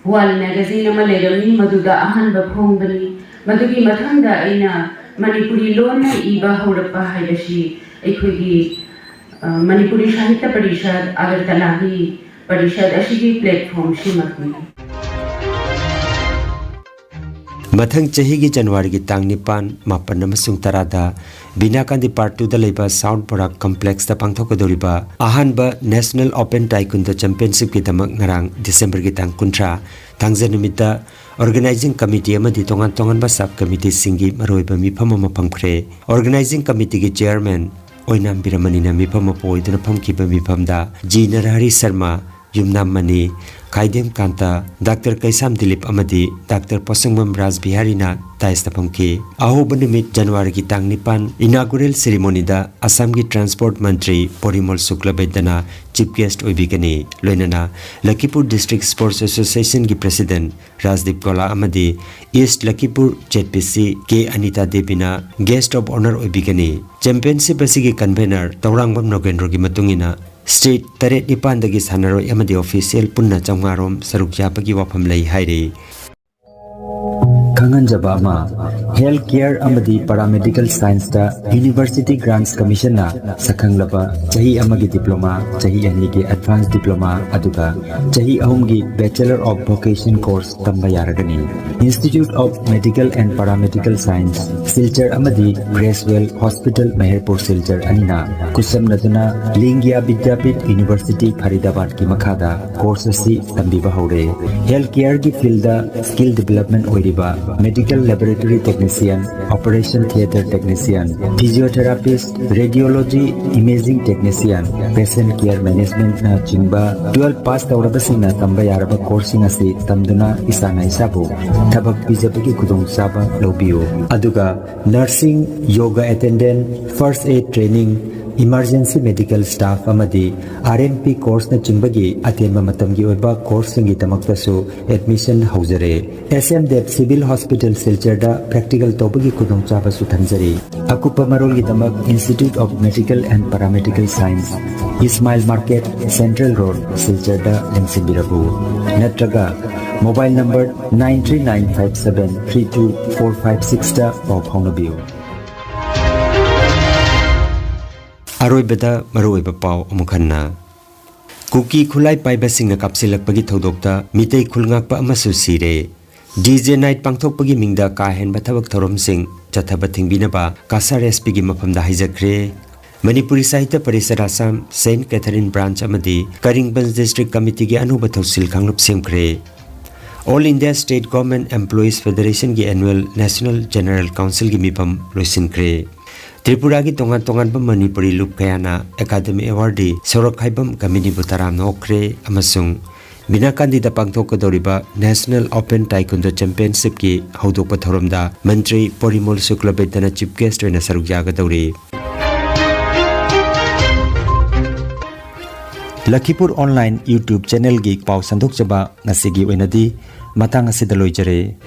ꯋꯥꯜ ꯃꯦꯒꯥꯖꯤꯟ ꯑꯃ ꯂꯩꯔꯝꯃꯤ, ꯃꯗꯨꯗ ꯑꯍꯥꯟꯕ ꯐꯣꯡꯕꯅꯤ꯫ ꯃꯗꯨꯒꯤ ꯃꯊꯪꯗ ꯑꯩꯅ ꯃꯅꯤꯄꯨꯔꯤ ꯂꯣꯟꯅ ꯏꯕ ꯍꯧꯔꯛꯄ ꯍꯥꯏꯕꯁꯤ ꯑꯩꯈꯣꯏꯒꯤ ꯃꯅꯤꯄꯨꯔꯤ ꯁꯥꯍꯤꯇ꯭ꯌ ꯄꯔꯤꯁꯠ ꯑꯒꯔꯇꯂꯥꯒꯤ ꯄꯔꯤꯁꯠ ꯑꯁꯤꯒꯤ ꯄ꯭ꯂꯦꯠꯐꯣꯝꯁꯤꯃꯛꯅꯤ꯫ ꯃꯊꯪ ꯆꯍꯤꯒꯤ ꯖꯅꯋꯥꯔꯤꯒꯤ ꯇꯥꯡ ꯅꯤꯄꯥꯟ, ꯃꯥꯄꯟ ꯑꯃꯁꯨꯡ ꯇꯔꯥꯗ ꯕꯤꯅꯥꯀꯥꯟꯗꯤ ꯄꯥꯔꯠ ꯇꯨꯗ ꯂꯩꯕ ꯁꯥꯎꯠ ꯕꯣꯔꯥꯛ ꯀꯝꯄ꯭ꯂꯦꯛꯁꯇ ꯄꯥꯡꯊꯣꯛꯀꯗꯧꯔꯤꯕ ꯑꯍꯥꯟꯕ ꯅꯦꯁꯅꯦꯜ ꯑꯣꯄꯟ ꯇꯥꯏꯀꯨꯟꯗꯣ ꯆꯦꯝꯄꯤꯌꯟꯁꯤꯞꯀꯤꯗꯃꯛ ꯉꯔꯥꯡ ꯗꯤꯁꯦꯝꯕꯔꯒꯤ ꯇꯥꯡ ꯀꯨꯟꯊ꯭ꯔꯥ, ꯊꯥꯡꯖ ꯅꯨꯃꯤꯠꯇ ꯑꯣꯔꯒꯅꯥꯏꯖꯤꯡ ꯀꯃꯤꯇꯤ ꯑꯃꯗꯤ ꯇꯣꯉꯥꯟ ꯇꯣꯉꯥꯟꯕ ꯁꯕ ꯀꯃꯤꯇꯤꯁꯤꯡꯒꯤ ꯃꯔꯨꯑꯣꯏꯕ ꯃꯤꯐꯝ ꯑꯃ ꯐꯝꯈ꯭ꯔꯦ꯫ ꯑꯣꯔꯒꯅꯥꯏꯖꯤꯡ ꯀꯃꯤꯇꯤꯒꯤ ꯆꯤꯌꯔꯃꯦꯟ ꯑꯣꯏꯅꯥꯝ ꯕꯤꯔꯃꯅꯤꯅ ꯃꯤꯐꯝ ꯑꯃ ꯑꯣꯏꯗꯨꯅ ꯐꯝꯈꯤꯕ ꯃꯤꯐꯝꯗ ꯖꯤ ꯅꯔꯍꯔꯤ ꯁꯔꯃ, ꯌꯨꯝꯅꯥꯝ ꯃꯅꯤ, ꯈꯥꯏꯗꯦꯝ ꯀꯥꯟꯇ, ꯗꯥꯛꯇꯔ ꯀꯩꯁꯥꯝ ꯗꯤꯂꯤꯞ ꯑꯃꯗꯤ ꯗꯥꯛꯇꯔ ꯄꯣꯁꯪꯕꯝ ꯔꯥꯖ ꯕꯤꯍꯥꯔꯤꯅ ꯗꯥꯏꯁꯇ ꯐꯝꯈꯤ꯫ ꯑꯍꯧꯕ ꯅꯨꯃꯤꯠ ꯖꯅꯋꯥꯔꯤꯒꯤ ꯇꯥꯡ ꯅꯤꯄꯥꯟ, ꯏꯅꯥꯒꯨꯔꯦꯜ ꯁꯦꯔꯤꯃꯣꯅꯤꯗ ꯑꯁꯥꯝꯒꯤ ꯇ꯭ꯔꯥꯟꯁꯄꯣꯔꯠ ꯃꯟꯇ꯭ꯔꯤ ꯄꯣꯔꯤꯃꯣꯜ ꯁꯨꯀ꯭ꯂꯕꯩꯗꯅ ꯆꯤꯐ ꯒꯦꯁ꯭ꯠ ꯑꯣꯏꯕꯤꯒꯅꯤ꯫ ꯂꯣꯏꯅꯅ ꯂꯈꯤꯄꯨꯔ ꯗꯤꯁꯇ꯭ꯔꯤꯛ ꯁ꯭ꯄꯣꯔꯠꯁ ꯑꯦꯁꯣꯁꯤꯌꯦꯁꯟꯒꯤ ꯄ꯭ꯔꯦꯁꯤꯗꯦꯟꯠ ꯔꯥꯖꯗꯤꯞ ꯒꯣꯂꯥ ꯑꯃꯗꯤ east Lakhipur Z P C K Anita ꯗꯦꯕꯤꯅ ꯒꯦꯁ꯭ꯠ ꯑꯣꯐ ꯑꯣꯅꯔ ꯑꯣꯏꯕꯤꯒꯅꯤ꯫ ꯆꯦꯝꯄꯤꯌꯟꯁꯤꯞ ꯑꯁꯤꯒꯤ ꯀꯟꯚꯦꯅꯔ ꯇꯧꯔꯥꯡꯕꯝ ꯅꯣꯒꯦꯟꯗ꯭ꯔꯣꯒꯤ ꯃꯇꯨꯡ ꯏꯟꯅ, ꯁ꯭ꯇꯦꯠ ꯇꯔꯦꯠ ꯅꯤꯄꯥꯟꯗꯒꯤ ꯁꯥꯟꯅꯔꯣꯏ ꯑꯃꯗꯤ ꯑꯣꯐꯤꯁꯤꯌꯦꯜ ꯄꯨꯟꯅ ꯆꯥꯝꯃꯉꯥ ꯔꯣꯝ ꯁꯔꯨꯛ ꯌꯥꯕꯒꯤ ꯋꯥꯐꯝ ꯂꯩ ꯍꯥꯏꯔꯤ꯫ ꯈꯪꯍꯟꯖꯕ ꯑꯃ, ꯍꯦꯜꯊ ꯀꯦꯌꯔ ꯑꯃꯗꯤ ꯄꯦꯔꯥꯃꯦꯗꯤꯀꯦꯜ ꯁꯥꯏꯟꯁꯇ ꯌꯨꯅꯤꯚꯔꯁꯤꯇꯤ ꯒ꯭ꯔꯥꯟꯠꯁ ꯀꯃꯤꯁꯟꯅ ꯁꯛꯈꯪꯂꯕ ꯆꯍꯤ ꯑꯃꯒꯤ ꯗꯤꯄ꯭ꯂꯣꯃꯥ, ꯆꯍꯤ ꯑꯅꯤꯒꯤ ꯑꯦꯗꯚꯥꯟꯁ ꯗꯤꯄ꯭ꯂꯣꯃꯥ, ꯑꯗꯨꯒ ꯆꯍꯤ ꯑꯍꯨꯝꯒꯤ ꯕꯦꯆꯦꯂꯔ ꯑꯣꯐ ꯚꯣꯀꯦꯁꯟ ꯀꯣꯔꯁ ꯇꯝꯕ ꯌꯥꯔꯒꯅꯤ꯫ Institute of Medical and Paramedical Science, Silchar ꯑꯃꯗꯤ ꯒ꯭ꯔꯦꯁꯋꯦꯜ ꯍꯣꯁꯄꯤꯇꯥꯜ ꯃꯦꯍꯔꯄꯨꯔ ꯁꯤꯜꯆꯔ ꯑꯅꯤꯅ ꯈꯨꯠꯁꯝꯅꯗꯨꯅ ꯂꯤꯡꯒ꯭ꯌꯥ ꯕꯤꯗ꯭ꯌꯥꯄꯤꯊ ꯌꯨꯅꯤꯚꯔꯁꯤꯇꯤ ꯐꯔꯤꯗꯥꯕꯥꯗꯀꯤ ꯃꯈꯥꯗ ꯀꯣꯔꯁ ꯑꯁꯤ ꯇꯝꯕꯤꯕ ꯍꯧꯔꯦ꯫ ꯍꯦꯜꯊ ꯀꯦꯌꯔꯒꯤ ꯐꯤꯜꯗ ꯁ꯭ꯀꯤꯜ ꯗꯤꯚꯦꯂꯞꯃꯦꯟꯠ ꯑꯣꯏꯔꯤꯕ medical laboratory technician, operation theatre technician, physiotherapist, radiology imaging technician, patient care ꯃꯦꯅꯦꯖꯃꯦꯟꯠꯅꯆꯤꯡꯕ ꯇꯨꯋꯦꯜꯐ ꯄꯥꯁ ꯇꯧꯔꯕꯁꯤꯡꯅ ꯇꯝꯕ ꯌꯥꯔꯕ ꯀꯣꯔꯁꯁꯤꯡ ꯑꯁꯤ ꯇꯝꯗꯨꯅ ꯏꯁꯥꯅ ꯏꯁꯥꯕꯨ ꯊꯕꯛ ꯄꯤꯖꯕꯒꯤ ꯈꯨꯗꯣꯡꯆꯥꯕ ꯂꯧꯕꯤꯌꯨ꯫ ꯑꯗꯨꯒ ꯅꯔꯁꯤꯡ, ꯌꯣꯒꯥ ꯑꯦꯇꯦꯟꯗꯦꯟꯠ, ꯐꯥꯔꯁ꯭ꯠ ꯑꯦꯗ ꯇ꯭ꯔꯦꯅꯤꯡ, Emergency Medical Staff ꯑꯃꯗꯤ R N P courseꯅꯆꯤꯡꯕꯒꯤ ꯑꯇꯦꯟꯕ ꯃꯇꯝꯒꯤ ꯑꯣꯏꯕ courseꯁꯤꯡꯒꯤꯗꯃꯛꯇꯁꯨ admission ꯍꯧꯖꯔꯦ꯫ S M Dev Civil Hospital ꯁꯤꯜꯆꯔꯗ practical ꯇꯧꯕꯒꯤ ꯈꯨꯗꯣꯡꯆꯥꯕꯁꯨ ꯊꯝꯖꯔꯤ꯫ ꯑꯀꯨꯞꯄ ꯃꯔꯣꯜꯒꯤꯗꯃꯛ Institute of Medical and Paramedical Science, Ismail Market, Central Road, ꯁꯤꯜꯆꯔꯗ ꯂꯦꯡꯁꯤꯟꯕꯤꯔꯛꯎ꯫ ꯅꯠꯇ꯭ꯔꯒ mobile number nine three nine five seven three two four five sixꯇ ꯄꯥꯎ ꯐꯥꯎꯅꯕꯤꯌꯨ꯫ ꯑꯔꯣꯏꯕꯗ ꯃꯔꯨꯑꯣꯏꯕ ꯄꯥꯎ ꯑꯃꯨꯛ ꯍꯟꯅ꯫ ꯀꯨꯀꯤ ꯈꯨꯠꯂꯥꯏ ꯄꯥꯏꯕꯁꯤꯡꯅ ꯀꯥꯞꯁꯤꯜꯂꯛꯄꯒꯤ ꯊꯧꯗꯣꯛꯇ ꯃꯤꯇꯩ ꯈꯨꯜ ꯉꯥꯛꯄ ꯑꯃꯁꯨ ꯁꯤꯔꯦ꯫ D J night ꯄꯥꯡꯊꯣꯛꯄꯒꯤ ꯃꯤꯡꯗ ꯀꯥ ꯍꯦꯟꯕ ꯊꯕꯛ ꯊꯧꯔꯝꯁꯤꯡ ꯆꯠꯊꯕ ꯊꯤꯡꯕꯤꯅꯕ ꯀꯁꯥꯔ S Pꯒꯤ ꯃꯐꯝꯗ ꯍꯥꯏꯖꯈ꯭ꯔꯦ꯫ Manipuri Sahitya Parishad Assam, Saint Catherine Branch ꯑꯃꯗꯤ ꯀꯔꯤꯡꯕꯟꯖ District Committeeꯒꯤ ꯑꯅꯧꯕ ꯊꯧꯁꯤꯜ ꯀꯥꯡꯂꯨꯞ ꯁꯦꯝꯈ꯭ꯔꯦ꯫ All India State Government Employees Federationꯒꯤ Annual National General Councilꯒꯤ ꯃꯤꯐꯝ ꯂꯣꯏꯁꯤꯟꯈ꯭ꯔꯦ꯫ ꯇ꯭ꯔꯤꯄꯨꯔꯥꯒꯤ ꯇꯣꯉꯥꯟ ꯇꯣꯉꯥꯟꯕ ꯃꯅꯤꯄꯨꯔꯤ ꯂꯨꯞ ꯀꯌꯥꯅ Academy Awardꯗꯤ ꯁꯣꯔꯣꯛꯈꯥꯏꯕꯝ ꯀꯃꯤꯅꯤꯕꯨ ꯇꯔꯥꯝꯅ ꯑꯣꯛꯈ꯭ꯔꯦ ꯑꯃꯁꯨꯡ ꯕꯤꯅꯥꯀꯥꯟꯗꯤꯗ ꯄꯥꯡꯊꯣꯛꯀꯗꯧꯔꯤꯕ National Open Taekwondo Championshipꯀꯤ ꯍꯧꯗꯣꯛꯄ ꯊꯧꯔꯝꯗ ꯃꯟꯇ꯭ꯔꯤ ꯄꯣꯔꯤꯃꯣꯜ ꯁꯨꯀ꯭ꯂꯕꯩꯗ꯭ꯌꯅ chief guest ꯑꯣꯏꯅ ꯁꯔꯨꯛ ꯌꯥꯒꯗꯧꯔꯤ꯫ ꯂꯈꯤꯄꯨꯔ Online YouTube channelꯒꯤ ꯄꯥꯎ ꯁꯟꯗꯣꯛꯆꯕ ꯉꯁꯤꯒꯤ ꯑꯣꯏꯅꯗꯤ ꯃꯇꯥꯡ ꯑꯁꯤꯗ ꯂꯣꯏꯖꯔꯦ꯫